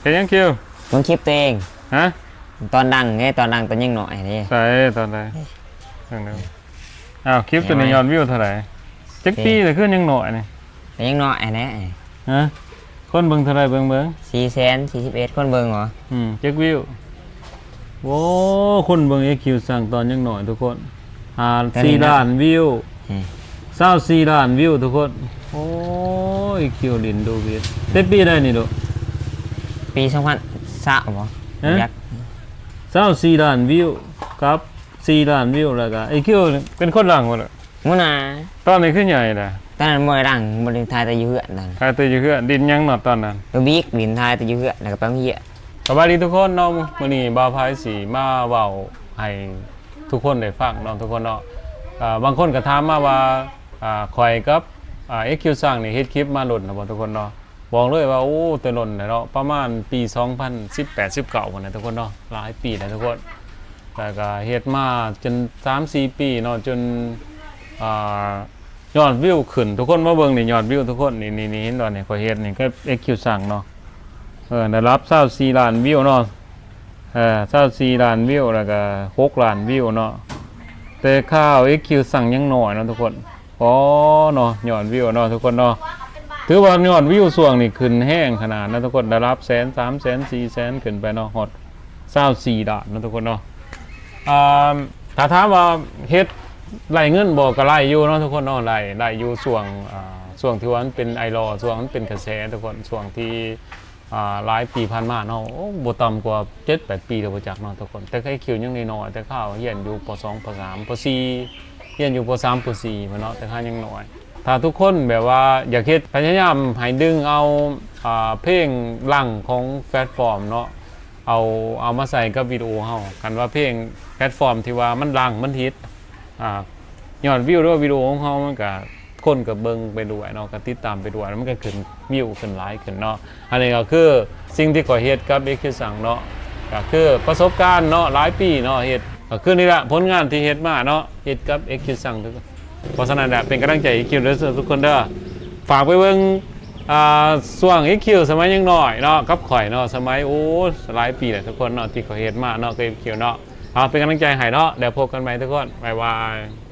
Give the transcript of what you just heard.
ເຮັດຫຍັງຄິວ? ເບິ່ງຄລິບຕົວເອງ. ຮະ? ຕອນດັງເດ້ ຕອນດັງຕອນຍັງນ້ອຍເດ້. ໃສ? ຕອນໃດ? ເບິ່ງດູ. ອ້າວ ຄລິບຕົວນີ້ຍອດວິວເທົ່າໃດ? ຈັກປີແລ້ວ ຄືຍັງນ້ອຍນີ້? ກໍຍັງນ້ອຍຫັ້ນແຫຼະ. ຮະ? ຄົນເບິ່ງເທົ່າໃດ ເບິ່ງເບິ່ງ? ສີ່ແສນສີ່ສິບເອັດຄົນເບິ່ງບໍ? ອືມ ຈັກວິວ? ໂອ້ ຄົນເບິ່ງເອັກຄິວຊັງຕອນຍັງນ້ອຍທຸກຄົນ. ຫ້າ ສີ່ລ້ານວິວ. ອືມ ຊາວສີ່ລ້ານວິວທຸກຄົນ. ໂອ້ຍ ເອັກຄິວຫຼິ້ນດູວິດ ແຕ່ປີໃດນີ້ລູກ? ປີສອງພັນຊາວບໍ? ຮະ? ຈັກ ຊາວສີ່ລ້ານວິວກັບສີ່ລ້ານວິວ ແລ້ວກໍເອັກຄິວເປັນຄົນດັງໝົດ. ໝູນາ ຕອນນີ້ຄືໃຫຍ່ແລ້ວ? ຕອນນັ້ນບໍ່ໄດ້ດັງ ບໍ່ໄດ້ ຖ່າຍແຕ່ຢູ່ເຮືອນ. ຖ່າຍແຕ່ຢູ່ເຮືອນ. ຫຼິ້ນຫຍັງເນາະຕອນນັ້ນ? ລູກບິກ. ຫຼິ້ນ ຖ່າຍແຕ່ຢູ່ເຮືອນ ແລ້ວກໍໄປໂຮງຮຽນ. ສະບາຍດີທຸກຄົນເນາະ, ມື້ນີ້ບ່າວໄພຊິມາເວົ້າໃຫ້ທຸກຄົນໄດ້ຟັງເນາະ ທຸກຄົນເນາະ. ເອີ ບາງຄົນກໍຖາມມາວ່າ ອາ ຂ້ອຍກັບ ອາ ເອັກຄິວຊັງນີ້ເຮັດຄລິບມາດົນແລ້ວບໍ່ ທຸກຄົນເນາະ? ບອກເລີຍວ່າ ໂອ້ ແຕ່ດົນແລ້ວເນາະ, ປະມານປີສອງພັນສິບແປດ ສິບເກົ້າພຸ້ນນະ ທຸກຄົນເນາະ, ຫຼາຍປີແລ້ວທຸກຄົນ. ແລ້ວກໍເຮັດມາຈົນສາມສີ່ປີເນາະ ຈົນ ອາ ຍອດວິວຂຶ້ນ. ທຸກຄົນມາເບິ່ງນີ້ ຍອດວິວທຸກຄົນ. ນີ້ ນີ້ ນີ້ ເຫັນບໍ່ນີ້? ຂ້ອຍເຮັດນີ້ກັບເອັກຄິວຊັງເນາະ. ເອີ ໄດ້ຮັບຊາວສີ່ລ້ານວິວເນາະ. ເອີ ຊາວສີ່ລ້ານວິວ ແລ້ວກໍຫົກລ້ານວິວເນາະ. ແຕ່ຂ່າວເອັກຄິວຊັງຍັງນ້ອຍເນາະ ທຸກຄົນ. ອໍ ເນາະ ຍອດວິວເນາະ ທຸກຄົນເນາະ. ຖືວ່າຍອດວິວຊ່ວງນີ້ຂຶ້ນແຮງຂະໜາດນະ ທຸກຄົນ. ໄດ້ຮັບແສນ ສາມແສນ ສີ່ແສນ ຂຶ້ນໄປເນາະ ຮອດຊາວສີ່ລ້ານເນາະ ທຸກຄົນເນາະ. ອ່າ ຖ້າຖາມວ່າເຮັດໄດ້ເງິນບໍ່? ກໍໄດ້ຢູ່ເນາະ ທຸກຄົນເນາະ. ໄດ້ ໄດ້ຢູ່ຊ່ວງ ອ່າ ຊ່ວງທີ່ວ່າມັນເປັນໄອດອລ ຊ່ວງມັນເປັນກະແສ ທຸກຄົນ. ຊ່ວງທີ່ ອ່າ ຫຼາຍປີຜ່ານມາເນາະ, ໂອ້ ບໍ່ຕ່ຳກວ່າເຈັດແປດປີແລ້ວບໍ່ຈັກເນາະ ທຸກຄົນ. ແຕ່ເອັກຄິວຍັງນ້ອຍໆ ແຕ່ຂ້າວຮຽນຢູ່ ປໍສອງ ປໍສາມ ປໍສີ່ ຮຽນຢູ່ ປໍສາມ ປໍສີ່ພຸ້ນເນາະ, ແຕ່ຂ້າວຍັງນ້ອຍ. ຖ້າທຸກຄົນແບບວ່າຢາກເຮັດ ພະຍາຍາມໃຫ້ດຶງເອົາ ອ່າ ເພງດັງຂອງແພລດຟອມເນາະ ເອົາ ເອົາມາໃສ່ກັບວິດີໂອເຮົາ. ຄັນວ່າເພງແພລດຟອມທີ່ວ່າມັນດັງ ມັນຮິດ ອ່າ ຍອດວິວ ຫຼືວ່າວິດີໂອຂອງເຮົາ ມັນກະ ຄົນກໍເບິ່ງໄປດ້ວຍເນາະ ກໍຕິດຕາມໄປດ້ວຍ ມັນກໍຂຶ້ນວິວຂຶ້ນຫຼາຍຂຶ້ນເນາະ. ອັນນີ້ກໍຄືສິ່ງທີ່ຂ້ອຍເຮັດກັບເອັກຄິວຊັງເນາະ, ກໍຄືປະສົບການເນາະ ຫຼາຍປີເນາະ ເຮັດ ກໍຄືນີ້ລະຜົນງານທີ່ເຮັດມາເນາະ ເຮັດກັບເອັກຄິວຊັງ. ເພາະສະນັ້ນແຫຼະ ເປັນກຳລັງໃຈເອັກຄິວເດີ ທຸກຄົນເດີ. ຝາກໄປເບິ່ງ ອ່າ ຊ່ວງເອັກຄິວສະໄໝຍັງນ້ອຍເນາະ ກັບຂ້ອຍເນາະ ສະໄໝ ໂອ້ ຫຼາຍປີແລ້ວ ທຸກຄົນເນາະ ທີ່ຂ້ອຍເຮັດມາເນາະ ກັບເອັກຄິວເນາະ. ເອົາ ເປັນກຳລັງໃຈໃຫ້ເນາະ ແລ້ວພົບກັນໃໝ່ ທຸກຄົນ ບາຍບາຍ.